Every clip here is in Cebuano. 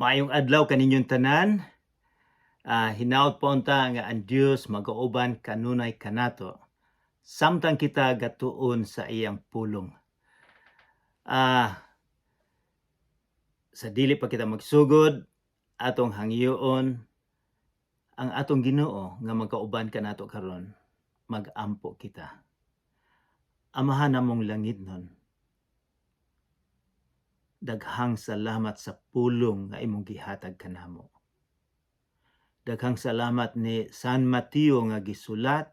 Maayong adlaw kaninyong tanan. Hinaot po unta nga ang Dios magauban kanunay kanato samtang kita gatuon sa iyang pulong. Sa dili pa kita magsugod, atong hangyoon ang atong Ginoo nga magkauban kanato karon. Mag-ampo kita. Amahan namong langitnon, daghang salamat sa pulong nga imong gihatag kanamo. Daghang salamat ni San Mateo nga gisulat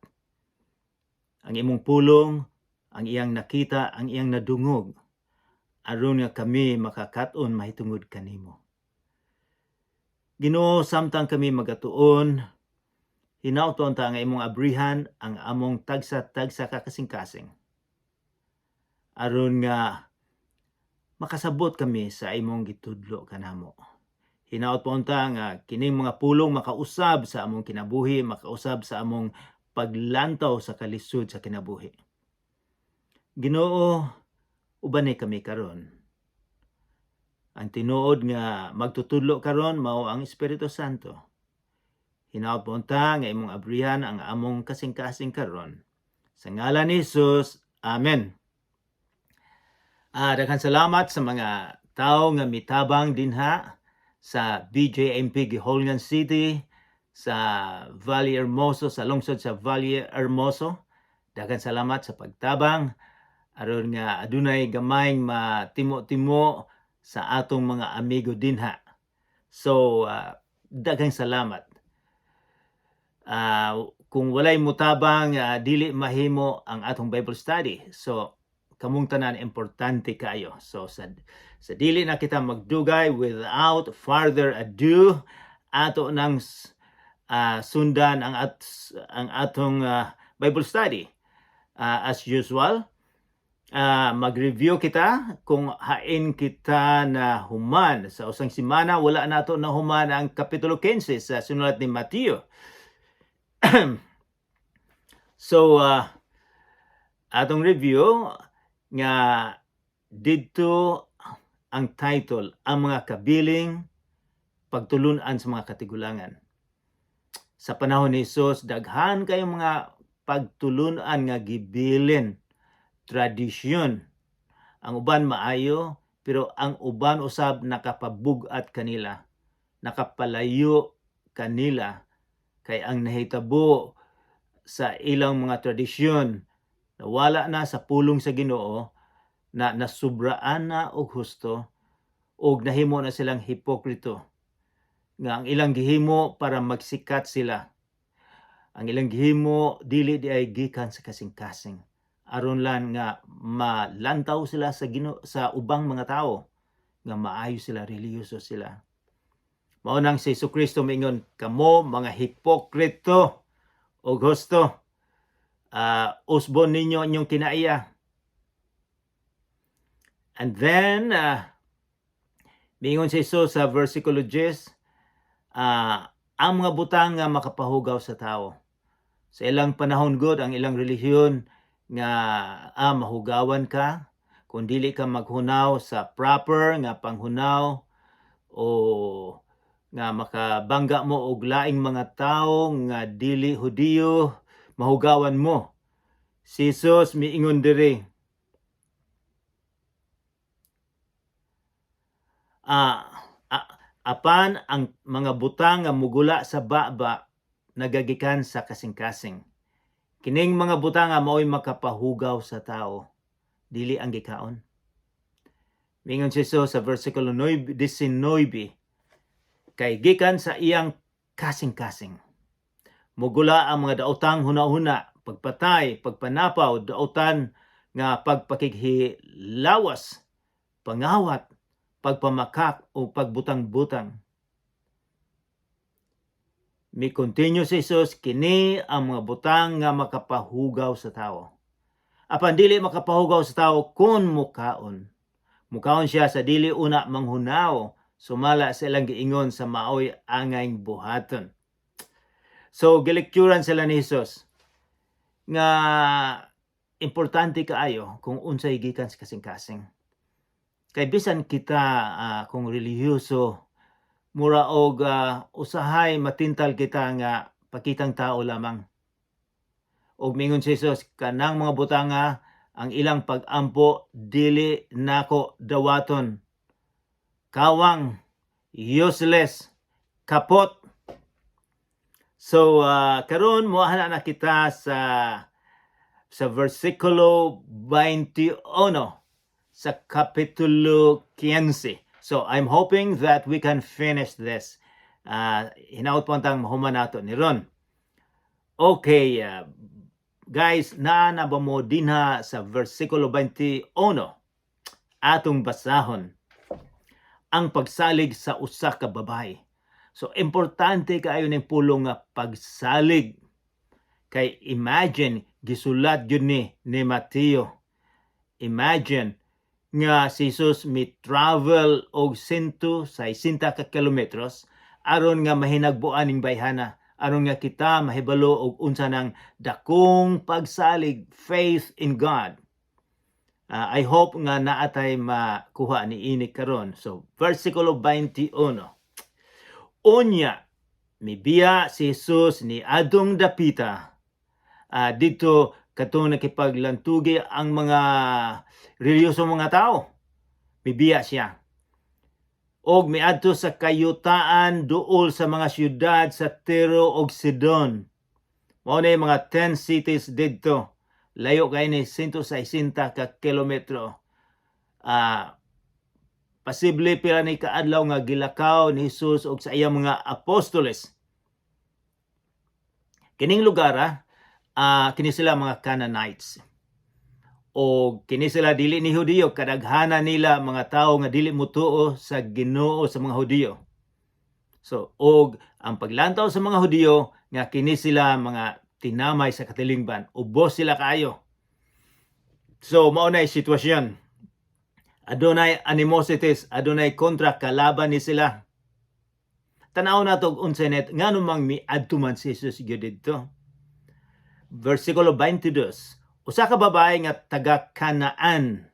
ang imong pulong, ang iyang nakita, ang iyang nadungog, aron nga kami makakat-on mahitungod kanimo. Ginoo, samtang kami magatuon, hinaot ta nga imong abrihan ang among tagsa-tagsa ka kasing-kasing, aron nga makasabot kami sa imong gitudlo kanamo. Hinaot po unta nga kining mga pulong makausab sa among kinabuhi, makausab sa among paglantaw sa kalisod sa kinabuhi. Ginoo, ubani kami karon. Ang tinuod nga magtutudlo karon mao ang Espiritu Santo. Hinaot po unta nga imong abrihan ang among kasing-kasing karon. Sa ngalan ni Jesus, Amen. Daghang salamat sa mga tao nga mitabang dinha sa BJMP Guihulngan City, sa Valle Hermoso, sa lungsod sa Valle Hermoso. Daghang salamat sa pagtabang aron nga adunay gamayng matimo-timo sa atong mga amigo dinha. So, daghang salamat. Kung walay mutabang, dili mahimo ang atong Bible study. So, kamong tanan importante kaayo. So sa dili na kita magdugay, without further ado, ato nang sundan ang atong Bible study. As usual, mag-review kita kung hain kita na human. Sa usang semana, wala nato na human ang Kapitulo 15 sa sinulat ni Mateo. So, atong review nga didto ang title, ang mga kabiling pagtulunan sa mga katigulangan. Sa panahon ni Jesus, daghan kayong mga pagtulunan nga gibilin, tradisyon. Ang uban maayo, pero ang uban usab nakapabug-at kanila, nakapalayo kanila, kay ang nahitabo sa ilang mga tradisyon, nawala na sa pulong sa Ginoo, na nasubraan na og husto og nahimo na silang hipokrito nga ang ilang gihimo para magsikat sila. Ang ilang gihimo dili di ay gikan sa kasing-kasing, aron lang nga malantaw sila sa Ginoo, sa ubang mga tao nga maayo sila, relihiyoso sila. Mao nang si Kristo miingon, "Kamo mga hipokrito og husto, usbon ninyo inyong kinaiya." And then miingon si Jesus sa versikulo 10, ang mga butang nga makapahugaw sa tao. Sa ilang panahon gud, ang ilang relihiyon nga mahugawan ka kung dili ka maghunaw sa proper nga panghunaw o nga makabangga mo og laing mga tawo nga dili Hudiyo, mahugawan mo. Si Jesus miingon diri, apan ang mga butang nga mugula sa baba nagagikan sa kasing-kasing. Kining mga butang nga mao'y makapahugaw sa tao, dili ang gikaon. Mingon si Jesus sa versikulo 19, kay gikan sa iyang kasing-kasing mugula ang mga daotang huna-huna, pagpatay, pagpanapaw, daotan nga pagpakighilawas, pangawat, pagpamakak o pagbutang-butang. Mi continue si Jesus, kini ang mga butang nga makapahugaw sa tao. Apan dili makapahugaw sa tao kung mukaon. Mukaon siya sa dili una manghunaw sumala sa ilang giingon sa maoy angay buhaton. So gilecturan sila ni Jesus nga importante kaayo kung unsay gikan sa kasing-kasing. Kay bisan kita kung relihiyoso, Mura og usahay matintal kita nga pakitang tao lamang. Og mingon si Jesus, kanang mga butanga, ang ilang pag-ampo dili nako dawaton. Kawang, useless, kapot. So karon moana na kita sa versikulo 21 sa kapitulo 15. So I'm hoping that we can finish this. Hinaut po ang mahuman nato ni ron. Okay, guys, naa na ba mo dinha sa versikulo 21? Atong basahon ang pagsalig sa usa ka babae. So importante kaayo ning pulong nga pagsalig. Kay imagine, gisulat gyud ni Mateo. Imagine nga si Jesus mi travel og 160 ka kilometros aron nga mahinagbuan ning bayhana, aron nga kita mahibalo og unsa nang dakong pagsalig, faith in God. I hope nga naatay makuha ni ini karon. So, versikulo 21. Unya, mibiya si Jesus ni adong dapita. Dito katong nakipaglantugi ang mga relihiyoso mga tao. Mibiya siya. Og miadto sa kayutaan duol sa mga syudad sa Tiro og Sidon. Mao na yung mga 10 cities didto. Layo kay ni 160 ka kilometro. Posible pila ni kaadlaw nga gilakaw ni Jesus og sa iyang mga apostoles. Kining lugar kini sila mga Canaanites. O kini sila dili ni Hudiyo, kadaghanan nila mga tawo nga dili mutuo sa Ginoo sa mga Hudiyo. So, og ang paglantaw sa mga Hudiyo nga kini sila mga tinamay sa katilingban, ubos sila kaayo. So, mao na sitwasyon. Adunay animosities, adunay kontra, kalaban ni sila. Tanaw nato og unsa net ngano mang miadto man si Jesus gyud didto. Versikulo 22. Usa ka babae nga taga Kanaan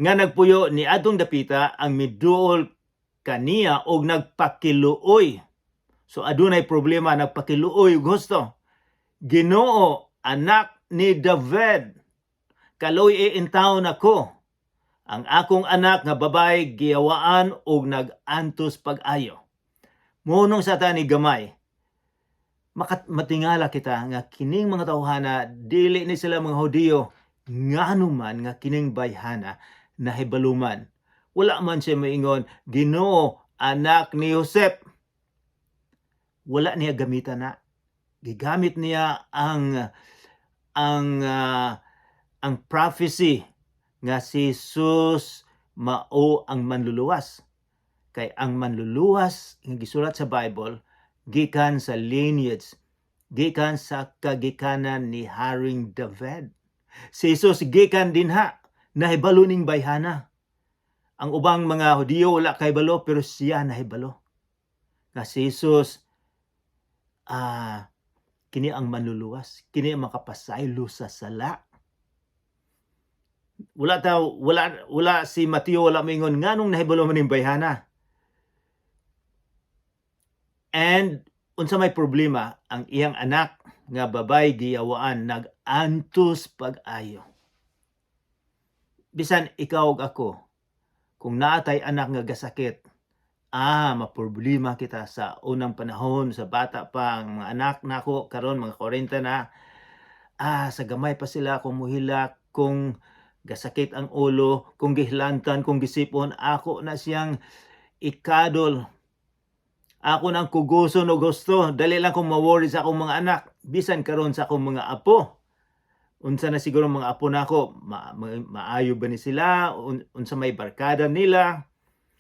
nga nagpuyo ni adtong dapita ang miduol kaniya og nagpakiluoy. So adunay problema, nagpakiluoy og gusto. "Ginoo, anak ni David, kaluy-i intawon ako. Ang akong anak nga babae giyawaan og nag-antos pag-ayo." Munong sa ta ni gamay, matingala kita nga kining mga tawhana dili ni sila mga Hudiyo, ngano man nga kining bayhana nahibaluman. Wala man siya maingon, "Ginoo, anak ni Joseph." Wala niya gamitan na. Gigamit niya ang prophecy nga si Jesus mao ang manluluwas. Kay ang manluluwas nga gisulat sa Bible gikan sa lineage, gikan sa kagikanan ni Haring David. Si Jesus gikan dinha, nahibalo ning bayhana. Ang ubang mga Hudiyo wala kahibalo, pero siya nahibalo. Nga si Jesus kini ang manluluwas, kini ang makapasaylo sa sala. Wala ta wala wala si Mateo, wala moingon nganong nahibalo man ning bayhana. And unsa may problema, ang iyang anak nga babay giyawaan, nag-antos pag-ayo. Bisan ikaw ug ako, kung naatay anak nga gasakit, maproblema kita sa unang panahon, sa bata pa ang mga anak nako, karon mga 40 na, sa gamay pa sila, kung muhilak, kung gasakit ang ulo, kung gihlantan, kung gisipon, ako na siyang ikadol. Ako nang kuguson og gusto. Dali lang kong ma-worry sa akong mga anak. Bisan karon sa akong mga apo. Unsa na siguro mga apo nako, maayo ba ni sila? Unsa may barkada nila?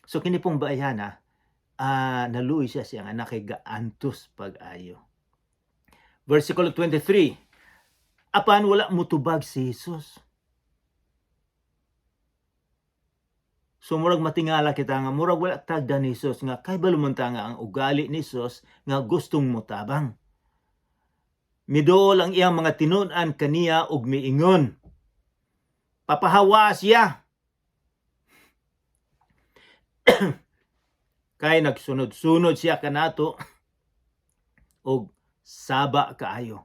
So kini pong bayhana, naluoy siya siyang anak kay gaantos pag-ayo. Versikulo 23. Apan wala mutubag si Jesus. So murag matingala kita nga murag wala tagda ni Jesus, nga kay man ta nga ang ugali ni Jesus nga gustong motabang. Miduol ang iyang mga tinun-an kaniya ug miingon, "Papahawa siya." Kay nagsunod-sunod siya kanato og saba kaayo.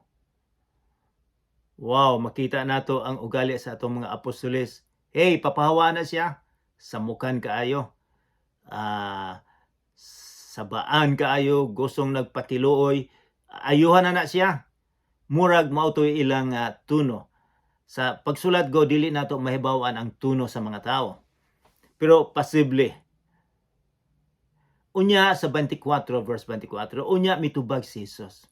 Wow, makita nato ang ugali sa atong mga apostoles. Hey, papahawa na siya. Samukan kaayo. Sabaan kaayo, gustong nagpatiluoy. Ayuhan na na siya. Murag mao to'y ilang tuno. Sa pagsulat go, dili nato mahibaw-an ang tuno sa mga tao. Pero posible. Unya sa 24, verse 24, unya mitubag si Jesus.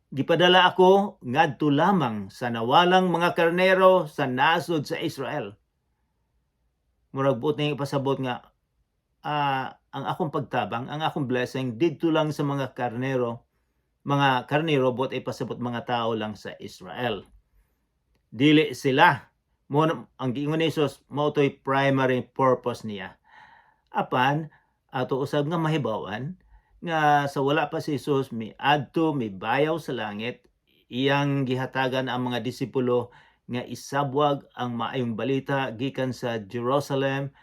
"Gipadala ako ngadto lamang sa nawalang mga karnero sa nasod sa Israel." Murag buot na ipasabot nga ang akong pagtabang, ang akong blessing didto lang sa mga karnero, buot ipasabot mga tao lang sa Israel. Dili sila. Mo ang giingon ni Jesus, mao to'y primary purpose niya. Apan ato usab nga mahibaw-an nga sa wala pa si Jesus miadto, mibayaw sa langit, iyang gihatagan ang mga disipulo nga isabwag ang maayong balita gikan sa Jerusalem,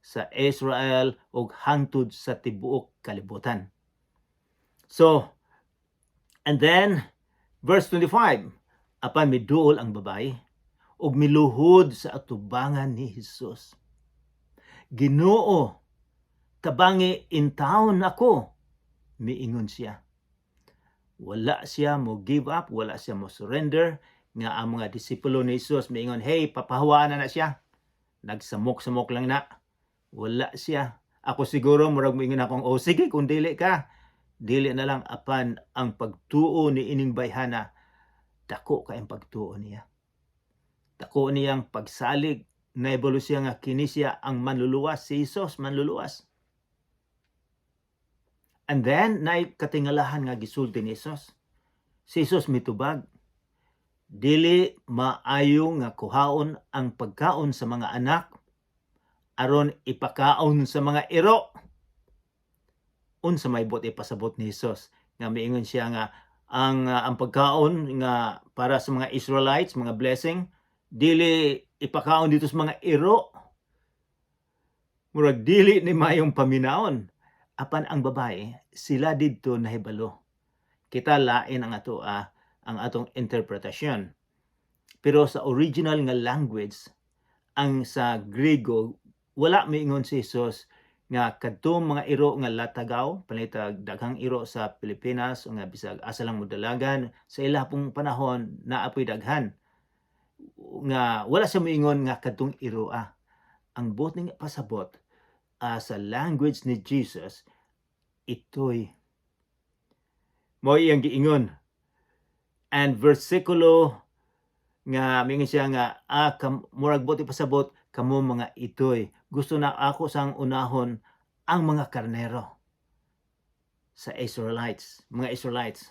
sa Israel ug hangtod sa tibuok kalibutan. So, and then verse 25, apan miduol ang babae ug miluhod sa atubangan ni Jesus. "Ginoo, tabangi intawon ako," miingon siya. Wala siya mo give up, wala siya mo surrender nga ang mga disipulo ni Jesus miingon, "Hey, papahawaan na na siya." Nagsamok-samok lang na. Wala siya. Ako siguro, murag moingon akong, "Oh, sige, kung dili ka, dili na lang." Apan ang pagtuo ni ining bayhana, dako kay ang pagtuo niya. Dako niyang pagsalig. Nahibalo siya nga kini siya ang manluluwas, si Jesus manluluwas. And then, naay katingalahan nga gisulti ni Jesus. Si Jesus mitubag, "Dili maayo nga kuhaon ang pagkaon sa mga anak aron ipakaon sa mga iro." Unsa may buot ipasabot ni Jesus nga miingon siya nga ang pagkaon nga para sa mga Israelites, mga blessing, dili ipakaon dito sa mga iro? Murag dili ni mayong paminawon. Apan ang babae, sila didto nahibalo. Kita lain ang atong interpretasyon. Pero sa original nga language, ang sa Griego, wala miingon si Jesus nga kadtong mga iro nga latagaw, panitag daghang iro sa Pilipinas o nga bisag asa lang mo dalagan sa ila pong panahon, naa poy daghan. Nga wala siya moingon nga kadtong iro ah. Ang buot ning pasabot sa language ni Jesus, ito'y mo iyang giingon. And versikulo nga mingon siya nga murag buot ipasabot, kamo mga itoy, gusto na ako sang unahon ang mga karnero sa Israelites, mga Israelites.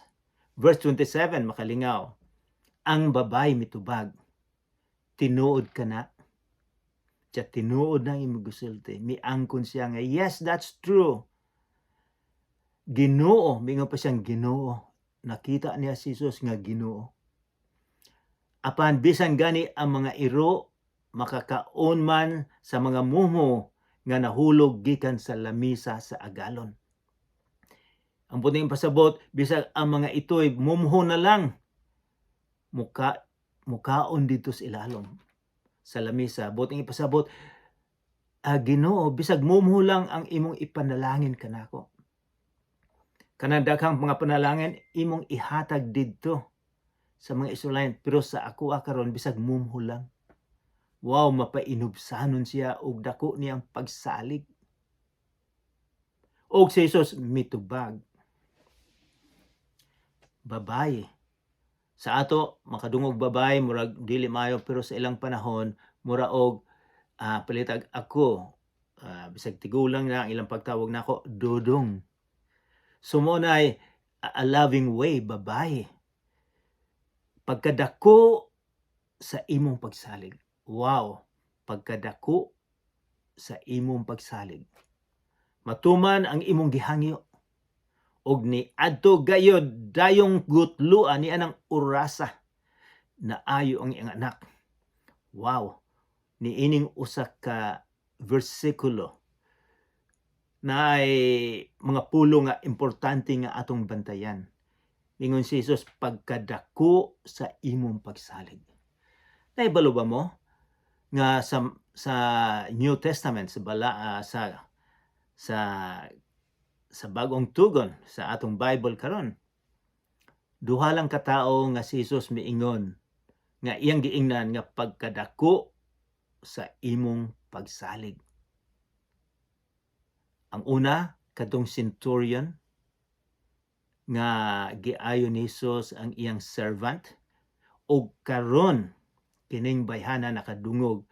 Verse 27, makalingaw. Ang babae mitubag, "Tinuod ka na." Siya, tinuod na imong gisulti. Miangkon siya nga, "Yes, that's true. Ginoo," mingon pa siyang Ginoo. Nakita niya si Jesus nga Ginoo. "Apan bisan gani ang mga iro makakaon man sa mga mumo nga nahulog gikan sa lamisa sa agalon." Ang puting pasabot, bisag ang mga ito'y mumho na lang, mukaon dito sa ilalom sa lamisa. Buting ipasabot, Ginoo, bisag mumho lang ang imong ipanalangin kanako. Kanang daghang mga panalangin imong ihatag didto sa mga Israelite, pero sa ako karon, bisag mumho lang. Wow, mapainubsanon siya og dako niyang pagsalig. Og si Jesus mitubag. "Babaye." Sa ato makadungog babae, murag dili maayo, pero sa ilang panahon mura og palitag ako, bisag tigulang na, ang ilang pagtawag nako dodong. So mo nay a loving way, "Babaye. Pagkadako sa imong pagsalig." Wow, pagkadako sa imong pagsalig. Matuman ang imong gihangyo. Og ni adto gayod dayong gutloa ni anang orasa, naayo ang iyang anak. Wow, niining usa ka bersikulo. Naay mga pulong nga importante nga atong bantayan. Ingon si Jesus, "Pagkadako sa imong pagsalig." Naibalo ba mo nga sa New Testament, sa bala sa Bagong Tugon sa atong Bible karon, duha lang katao nga si Jesus miingon nga iyang giingnan nga "pagkadako sa imong pagsalig"? Ang una, kadtong centurion nga giayo ni Jesus ang iyang servant, ug karon kining bayhana nakadungog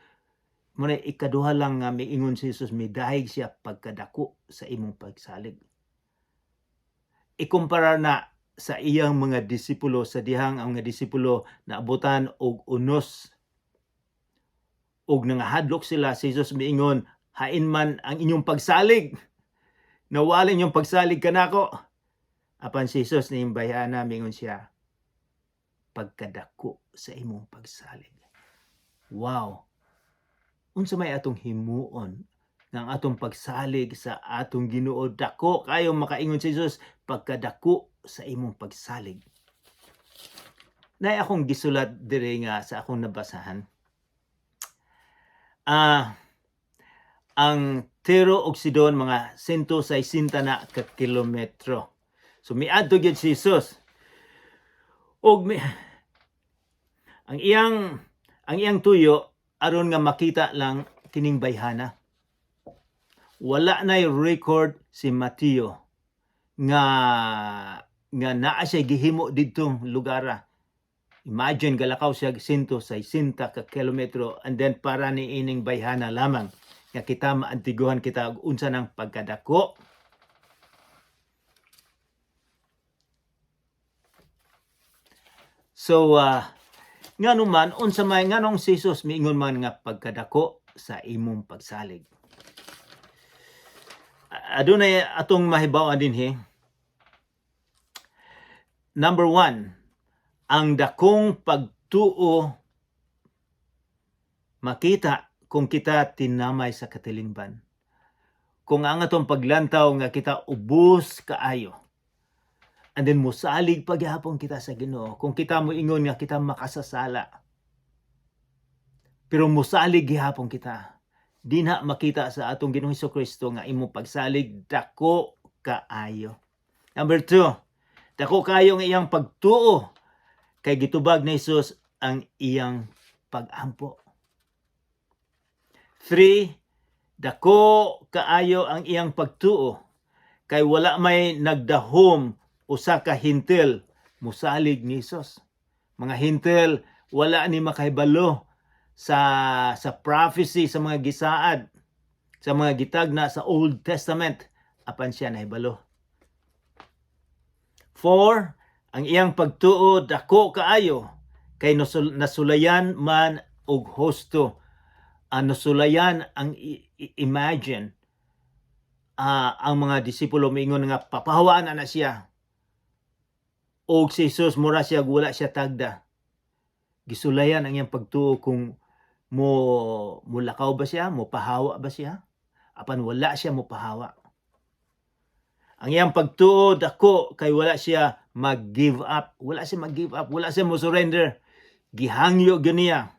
mo na. Ikaduha lang nga miingon si Jesus, midahig siya, "Pagkadako sa imong pagsalig." Ikumpara na sa iyang mga disipulo sa dihang ang mga disipulo naabutan og unos ug nangahadlok sila, si Jesus miingon, "Hain man ang inyong pagsalig? Nawala inyong pagsalig kanako." Apan si Jesus ning bayhana, miingon siya, "Pagkadako sa imong pagsalig." Wow! Unsa may atong himuon nga ang atong pagsalig sa atong Ginoo dako kayo, makaingon si Jesus, "Pagkadako sa imong pagsalig"? Naay akong gisulat diri nga sa akong nabasahan. Ang Tiro ug Sidon mga 160 na ka kilometro. So miadto gyud si Jesus. Ug ang iyang tuyo aron nga makita lang kining bayhana. Wala nay record si Mateo nga naa siya gihimo didtong lugara. Imagine, galakaw siya 160 ka kilometro and then para ni ining bayhana lamang nga kita maantiguhan kita og unsa nang pagkadako. So ngano man, unsa may, nganong si Jesus miingon man nga "pagkadako sa imong pagsalig"? Adunay atong mahibaw-an dinhi. Number one, ang dakong pagtuo makita kung kita tinamay sa katilingban. Kung ang atong paglantaw nga kita ubos kaayo, and then musalig pagyapon kita sa Ginoo. Kung kita moingon nga kita makasasala, pero musalig gihapon kita, dinha makita sa atong Ginoong Kristo nga imong pagsalig dako kaayo. Number two, dako kaayo ang iyang pagtuo kay gitubag ni Jesus ang iyang pagampo. Three, dako kaayo ang iyang pagtuo kay wala may nagdahom usa ka Hentil musalig ni Jesus. Mga Hentil wala ni makahibalo sa prophecy, sa mga gisaad, sa mga gitagna sa Old Testament, apan siya nahibalo. Four, ang iyang pagtuo dako kaayo kay nasulayan man og husto. Nasulayan ang imagine, ang mga disipulo miingon nga papahawaan na na siya. Og si Jesus mura siya wala siya tagda. Gisulayan ang iyang pagtuo kung mo mulakaw ba siya, mo pahawa ba siya. Apan wala siya mo pahawa. Ang iyang pagtuo dako kay wala siya mag-give up. Wala siya mag-give up, wala siya mo surrender. Gihangyo gyud niya.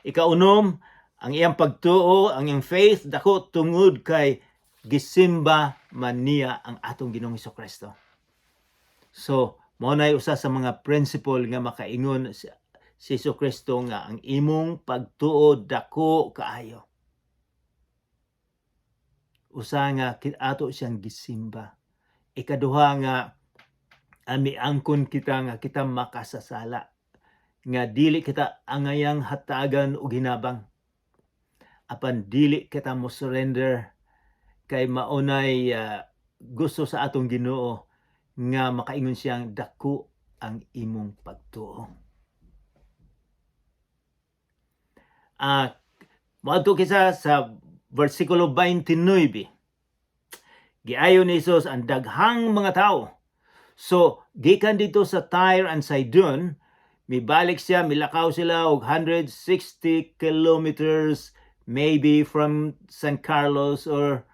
Ikaunom, ang iyang pagtuo, ang iyang faith dako tungod kay gisimba man niya ang atong Ginoong Kristo. So, mao nay usa sa mga principle nga makaingon si Hesus Kristo nga ang imong pagtuo dako kaayo. Usa nga ato siyang gisimba. Ikaduha nga miangkon kita nga kita makasasala, nga dili kita angayang hatagan og hinabang, apan dili kita mo surrender kay maunay gusto sa atong Ginoo nga makaingon siyang dako ang imong pagtuo. Moadto kita sa versikulo 29. Giayo ni Jesus ang daghang mga tao. So, gikan dito sa Tyre and Sidon, mibalik siya, milakaw sila og 160 kilometers maybe from San Carlos or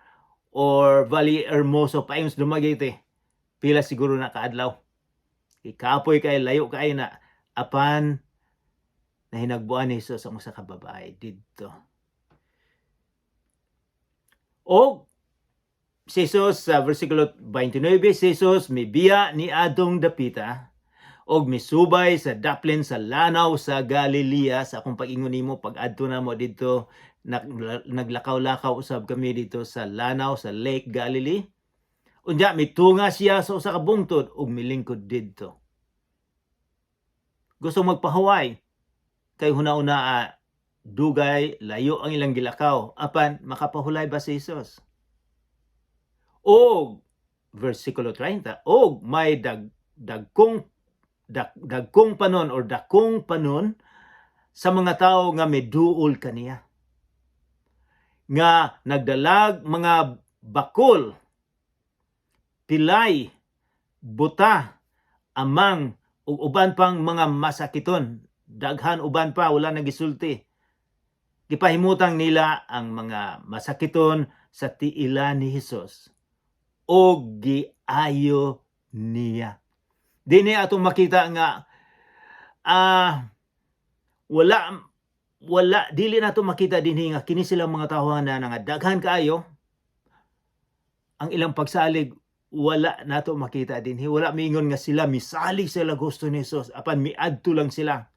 or Valle Hermoso paingon sa Dumaguete. Pila siguro na kaadlaw. Ikapoy kay, layo kay na, apan nahinagbuan ni Jesus ang usa ka babae didto. Og si Jesus sa versikulo 29, si Jesus mibiya ni adong dapita og misubay sa daplin sa Lanaw sa Galilea. Sa akong pag-ingon nimo, pag adto na mo didto, naglakaw-lakaw usab kami dito sa lanaw sa Lake Galilee. Unya mitunga siya sa usa ka bungtod ug milingkod didto. Gusto magpahuway kay huna-una dugay layo ang ilang gilakaw, apan makapahulay ba si Jesus? Og versikulo 30, og may dagkong panon or dakong panon sa mga tao nga miduol kaniya nga nagdalag mga bakol, pilay, buta, amang ug uban pang mga masakiton. Daghan uban pa, wala na gisulti. Gipahimutang nila ang mga masakiton sa tiila ni Hesus og giayo niya. Dinhi atong makita nga wala wala dili nato makita dinhi nga kini silang mga tawhana nga daghan kaayo ang ilang pagsalig. Wala nato makita dinhi. Wala miingon nga sila misalig sila gusto ni Jesus, apan miadto lang sila.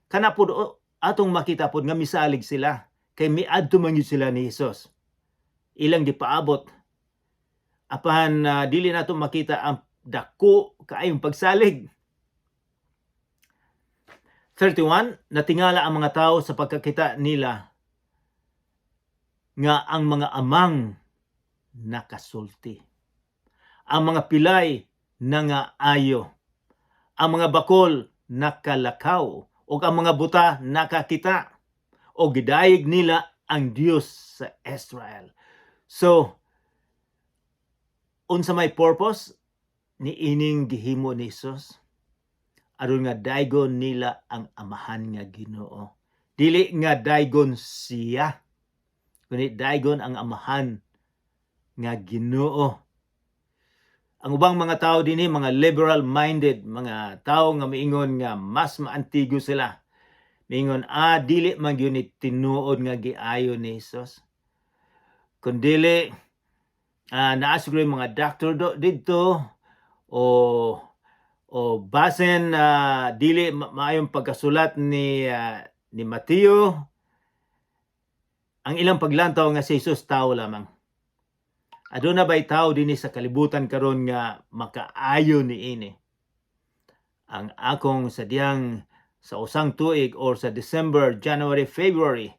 Kana pud atong makita pud nga misalig sila kay miadto man gyud sila ni Jesus, ilang gipaabot, apan dili nato makita ang dako kaayong pagsalig. 31, natingala ang mga tao sa pagkakita nila nga ang mga amang nakasulti, ang mga pilay nangaayo, ang mga bakol nakalakaw, ug ang mga buta nakakita, o gidayeg nila ang Dios sa Israel. So, unsa may purpose ni ining gihimo ni Jesus? Aron nga daygon nila ang Amahan nga Ginoo. Dili nga daygon siya, kundi daygon ang Amahan nga Ginoo. Ang ubang mga tao dinhi, mga liberal minded, mga tao nga miingon nga mas maantigo sila. Miingon, dili man gyud ni tinuod nga giayo ni Jesus. Kun dili, naa siguro yung mga doctor didto o basin dili maayong pagkasulat ni Mateo. Ang ilang paglantaw nga si Jesus tao lamang. Aduna ba'y tao dinhi sa kalibutan karon nga makaayo ni ini? Ang akong sa diyang sa usang tuig or sa December, January, February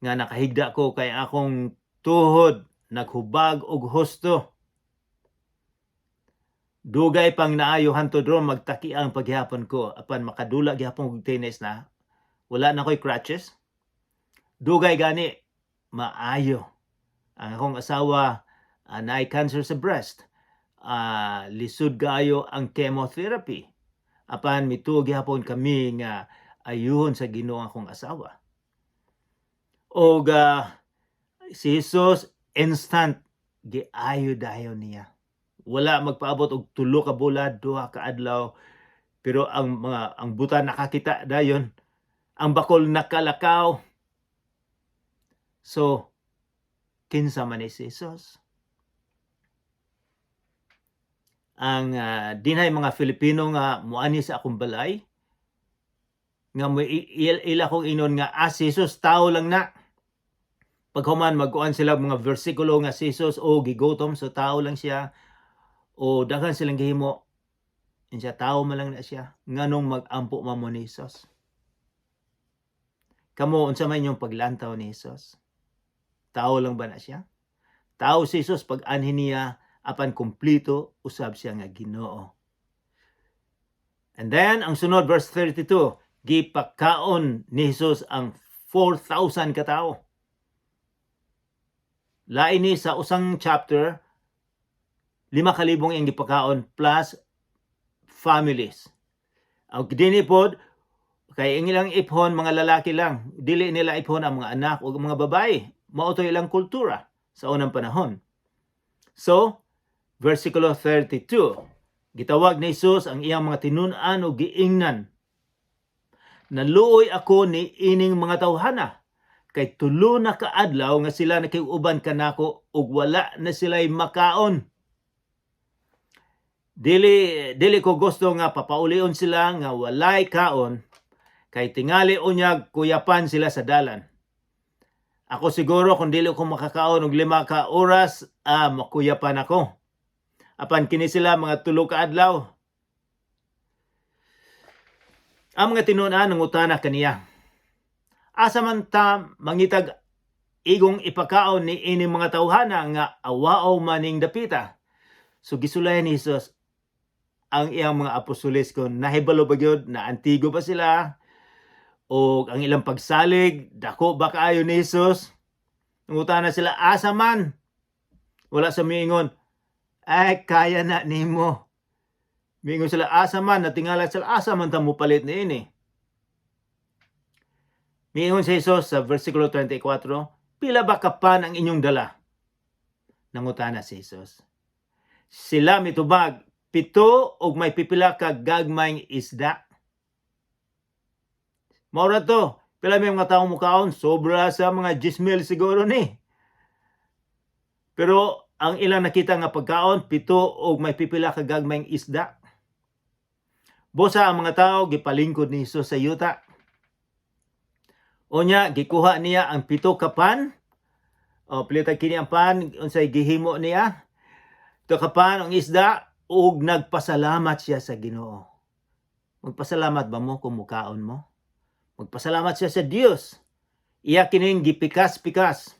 nga nakahigda ko kay akong tuhod naghubag og husto. Dugay pang naayo hantod ron, magtaki ang paghihapon ko, apan makadula gihapon og tennis na wala na ko'y crutches. Dugay gani maayo. Ang akong asawa naay cancer sa breast. Lisod kaayo ang chemotherapy. Apan mituo gihapon kami nga ayuhon sa Ginoo ang akong asawa. Og si Jesus instant giayo dayon niya. Wala magpaabot og 3 ka bulan, 2 ka adlaw, pero ang buta nakakita dayon, ang bakol nakalakaw. So, kinsa man ni si Jesus? Ang dinhay mga Filipino nga muani sa akong balay nga mo ila kong inon nga si Jesus tao lang na. Paghuman magkuan sila mga bersikulo nga si Jesus o gigutom, so tao lang siya, o daghan silang gihimo siya, tao man lang na siya, nganong mag-ampo man mo ni Jesus? Kamo, unsa man inyong paglantaw ni Jesus? Tao lang ba na siya? Tao si Jesus pag anhi niya, apan kumpleto usab siya nga Ginoo. And then ang sunod, verse 32, gipakaon ni Jesus ang 4,000 ka tawo. Lain ni sa usang chapter, 5,000 ang gipakaon plus families. Ang dinhi pod kay ang ilang iphon mga lalaki lang, dili nila iphon ang mga anak o mga babae. Mao to ilang kultura sa unang panahon. So, versikulo 32, gitawag ni Jesus ang iyang mga tinun-an ug giingnan, "Naluoy ako ni ining mga tawhana kay 3 na kaadlaw nga sila nakig-uban kanako ug wala na sila'y makaon. Dili dili ko gusto nga papaulion sila nga walay kaon kay tingali unyag kuyapan sila sa dalan." Ako siguro, kung dili ko makakaon og 5 ka oras, makuyapan ako. Apan kini sila mga 3 ka adlaw. Ang mga tinun-an nangutana kaniya, "Asa man ta mangitag igong ipakaon ni ini mga tawhana nga awaaw maning dapita?" So gisulayan ni Jesus ang iyang mga apostoles kung nahibalo ba gyud, na antigo ba sila o ang ilang pagsalig dako ba kaayo ni Jesus. Nangutana sila, "Asa man?" Wala sa miingon, "Ay, kaya na nimo." Miingon sila, "Asa man?" Natingala sila, "Asa man ta mo palit ni ini?" Miingon si Jesus sa versikulo 24, "Pila ba ka pan ang inyong dala?" Nangutana si Jesus. Sila mitubag, "7 ug may pipila ka gagmayng isda." Mao ra to. Pila may mga taong mukaon, sobra sa mga 10,000 siguro ni. Pero ang ilang nakita nga pagkaon, 7 ug may pipila ka gagmayng isda. Busa ang mga tao gipalingkod ni Jesus sa yuta. Unya gikuha niya ang 7 ka pan. O pilita kini ang pan, unsay gihimo niya? 7 ka pan ang isda ug nagpasalamat siya sa Ginoo. Magpasalamat ba mo kung mukaon mo? Magpasalamat siya sa Dios. Iya kining gipikas-pikas.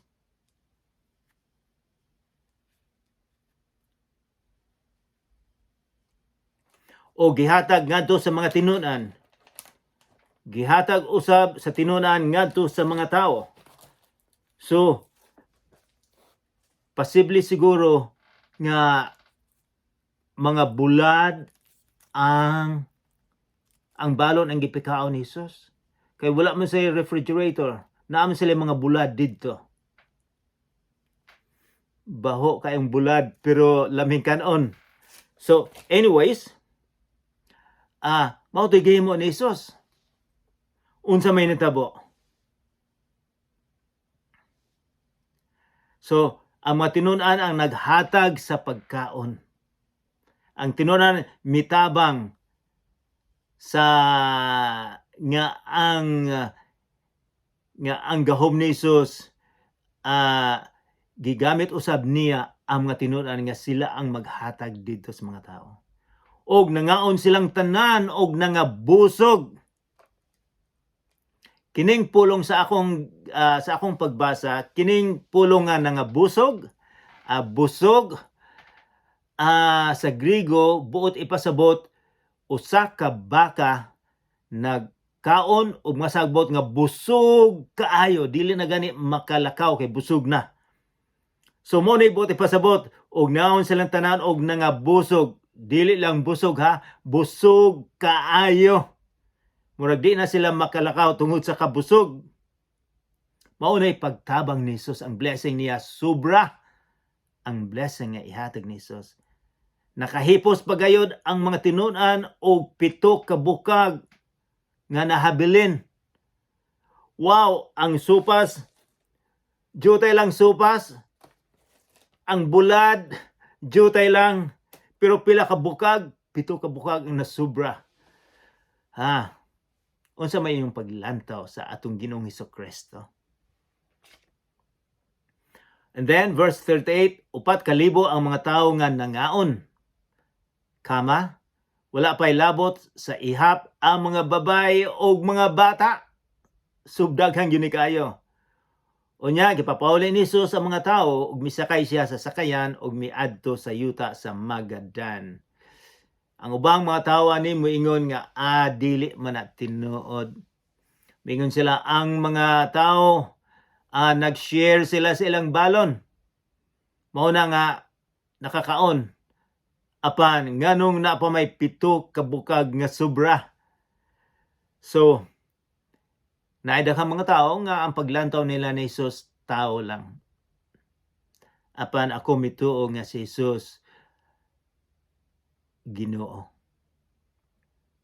O gihatag ngadto sa mga tinun-an. Gihatag usab sa tinun-an ngadto sa mga tao. So, posible siguro nga mga bulad ang balon ang gipikaon ni Jesus. Kay wala man sa refrigerator, naa man sila mga bulad didto. Baho kayong bulad pero laming kanon. So, anyways, mao to'y gihimo ni Jesus. Unsa may nitabo? So, ang mga tinun-an ang naghatag sa pagkaon. Ang tinun-an mitabang sa nga ang gahom ni Jesus, gigamit usab niya ang mga tinun-an nga sila ang maghatag didto sa mga tao. Og nangaon silang tanan og nangabusog. Kining pulong sa akong pagbasa, kining pulong nga nangabusog, busog, sa Grigo buot ipasabot usa ka baka nagkaon ug masagbot nga busog kaayo, dili na gani makalakaw kay busog na. So mo ni buot ipasabot og naon silang tanan og nangabusog, dili lang busog ha, busog kaayo. Murag di na sila makalakaw tungod sa kabusog. Mao nay pagtabang ni Jesus, ang blessing niya sobra ang blessing nga ihatag ni Jesus. Nakahipos pagayod ang mga tinun-an og 7 ka bukag nga nahabilin. Wow, ang sopas, jutay lang sopas, ang bulad, jutay lang, pero pila ka bukag, 7 ka bukag ang nasubra. Ha? Unsa may inyong paglantaw sa atong Ginoong Kristo? And then verse 38, 4,000 ang mga tao nga nangaon. Kama, wala pa'y labot sa ihap ang mga babae o mga bata. Subdaghang gyud ni kaayo. Unya, gipapauli ni Jesus ang mga tao ug misakay siya sa sakayan ug miadto sa yuta sa Magadan. Ang ubang mga tawo ani moingon nga dili man na tinuod. Moingon sila ang mga tao nag-share sila sa ilang balon. Mao na nga nakakaon. Apan nganong naa pa may 7 ka bukag nga sobra. So, naay daghang mga tao nga ang paglantaw nila ni Jesus Tao lang. Apan ako mituo nga si Jesus Ginoo.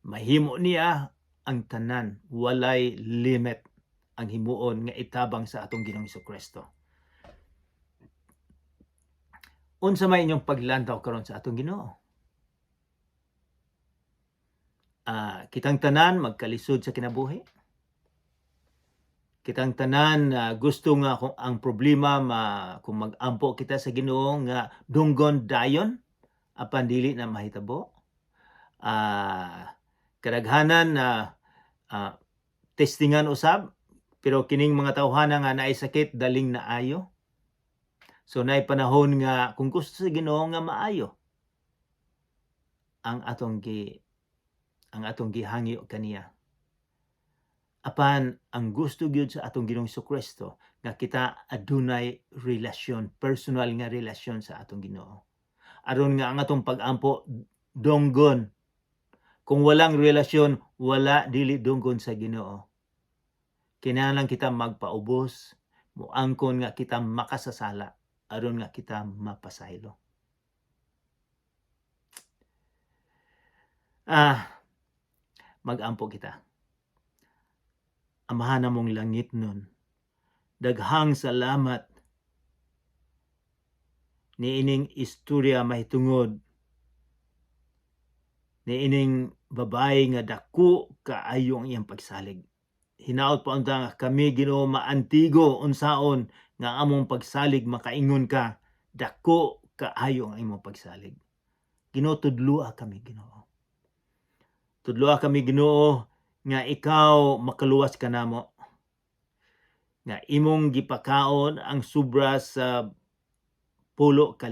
Mahimo niya ang tanan, walay limit ang himuon nga itabang sa atong Ginoong Kristo. Unsa may inyong paglantaw karon sa atong Ginoo? Kitang tanan magkalisod sa kinabuhi. Kitang tanan gusto nga kung ang problema ma, kung mag-ampo kita sa Ginoo nga dunggon dayon, apan dili na mahitabo. Kadaghanan na testingan usab, pero kining mga tawhana nga naay sakit, daling naayo. So naay panahon nga kung gusto sa Ginoo nga maayo ang atong gihangyo kaniya. Apan ang gusto gyud sa atong Ginoong Kristo nga kita adunay relasyon, personal nga relasyon sa atong Ginoo. Aron nga ang atong pag-ampo donggon. Kung walang relasyon, wala, dili donggon sa Ginoo. Kinahanglan kita magpaubos, muangkon nga kita makasasala aron nga kita mapasaylo. Mag-ampo kita. Amahan namong langitnon, daghang salamat niining istorya mahitungod niining babae nga dako kaayo ang iyang pagsalig. Hinaot pa unta nga kami, Ginoo, maantigo unsaon nga among pagsalig makaingon ka dako kaayo ang imong pagsalig. Ginoo, tudloa kami, Ginoo. Tudloa kami, Ginoo, nga ikaw makaluwas kanamo. Nga imong gipakaon ang sobra sa 10,000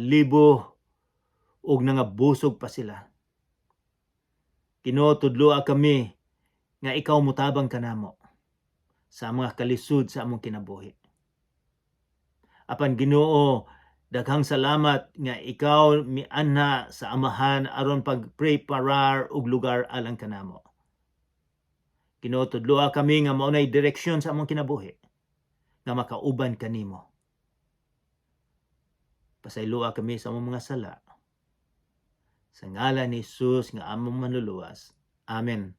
ug nangabusog pa sila. Ginoo, tudloa kami nga ikaw mutabang kanamo sa mga kalisod sa among kinabuhi. Apan Ginoo, daghang salamat nga ikaw mianha sa Amahan aron pagpreparar og lugar alang kanamo. Ginoo, tudloa kami nga mao nay direksyon sa among kinabuhi nga makauban kanimo. Pasayloa kami sa among mga sala. Sa ngalan ni Jesus nga among Manluluwas. Amen.